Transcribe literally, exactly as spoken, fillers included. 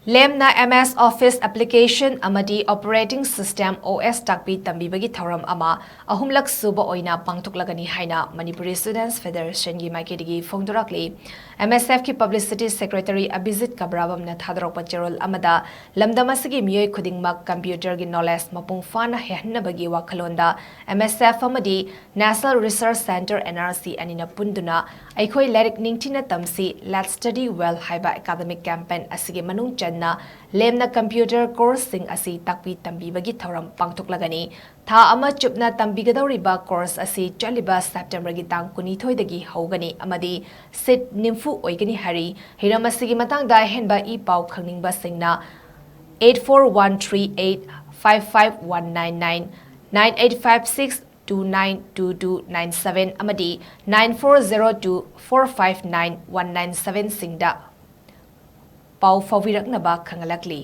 ꯂꯦꯝꯅ M S Office Application ꯑꯃꯗꯤ Operating System O S ꯇꯥꯛꯄꯤ ꯇꯝꯕꯤꯕꯒꯤ ꯊꯧꯔꯝ ꯑꯃ ꯑꯍꯨꯝꯂꯛ ꯁꯨꯕ ꯑꯣꯏꯅ ꯄꯥꯡꯊꯣꯛꯂꯒꯅꯤ ꯍꯥꯏꯅ Manipuri Students Federationꯒꯤ ꯃꯥꯏꯀꯩꯗꯒꯤ ꯐꯣꯡꯗꯣꯔꯛꯂꯤ꯫ M S Fꯀꯤ Publicity Secretary ꯑꯕꯤꯖꯤꯠ ꯀꯕ꯭ꯔꯥꯕꯝꯅ ꯊꯥꯗꯣꯔꯛꯄ ꯆꯦꯔꯣꯜ ꯑꯃꯗ ꯂꯝꯗꯝ ꯑꯁꯤꯒꯤ ꯃꯤꯑꯣꯏ ꯈꯨꯗꯤꯡꯃꯛ computerꯒꯤ knowledge ꯃꯄꯨꯡ ꯐꯥꯅ ꯍꯩꯍꯟꯅꯕꯒꯤ ꯋꯥꯈꯜꯂꯣꯟꯗ M S F ꯑꯃꯗꯤ National Research Centre N R C ꯑꯅꯤꯅ ꯄꯨꯟꯗꯨꯅ ꯑꯩꯈꯣꯏ ꯂꯥꯏꯔꯤꯛ ꯅꯤꯡꯊꯤꯅ ꯇꯝꯁꯤ, Let's Study Well ꯍꯥꯏꯕ academic campaign ꯑꯁꯤꯒꯤ ꯃꯅꯨꯡ ꯆꯟꯅ ꯂꯦꯝꯅ computer courseꯁꯤꯡ ꯑꯁꯤ ꯇꯥꯛꯄꯤ ꯇꯝꯕꯤꯕꯒꯤ ꯊꯧꯔꯝ ꯄꯥꯡꯊꯣꯛꯂꯒꯅꯤ꯫ ꯊꯥ ꯑꯃ ꯆꯨꯞꯅ ꯇꯝꯕꯤꯒꯗꯧꯔꯤꯕ course ꯑꯁꯤ ꯆꯠꯂꯤꯕ Septemberꯒꯤ ꯇꯥꯡ ꯀꯨꯟꯅꯤꯊꯣꯏꯗꯒꯤ ꯍꯧꯒꯅꯤ ꯑꯃꯗꯤ seat ꯅꯤꯐꯨ ꯑꯣꯏꯒꯅꯤ ꯍꯥꯏꯔꯤ꯫ ꯍꯤꯔꯝ ꯑꯁꯤꯒꯤ ꯃꯇꯥꯡꯗ ꯑꯍꯦꯟꯕ ꯏ ꯄꯥꯎ ꯈꯪꯅꯤꯡꯕꯁꯤꯡꯅ eight four one three eight five five one nine nine, nine eight five six two nine two two nine seven ꯑꯃꯗꯤ nine four zero two four five nine one nine sevenꯁꯤꯡꯗ ꯄꯥꯎ ꯐꯥꯎꯕꯤꯔꯛꯅꯕ ꯈꯪꯍꯜꯂꯛꯂꯤ꯫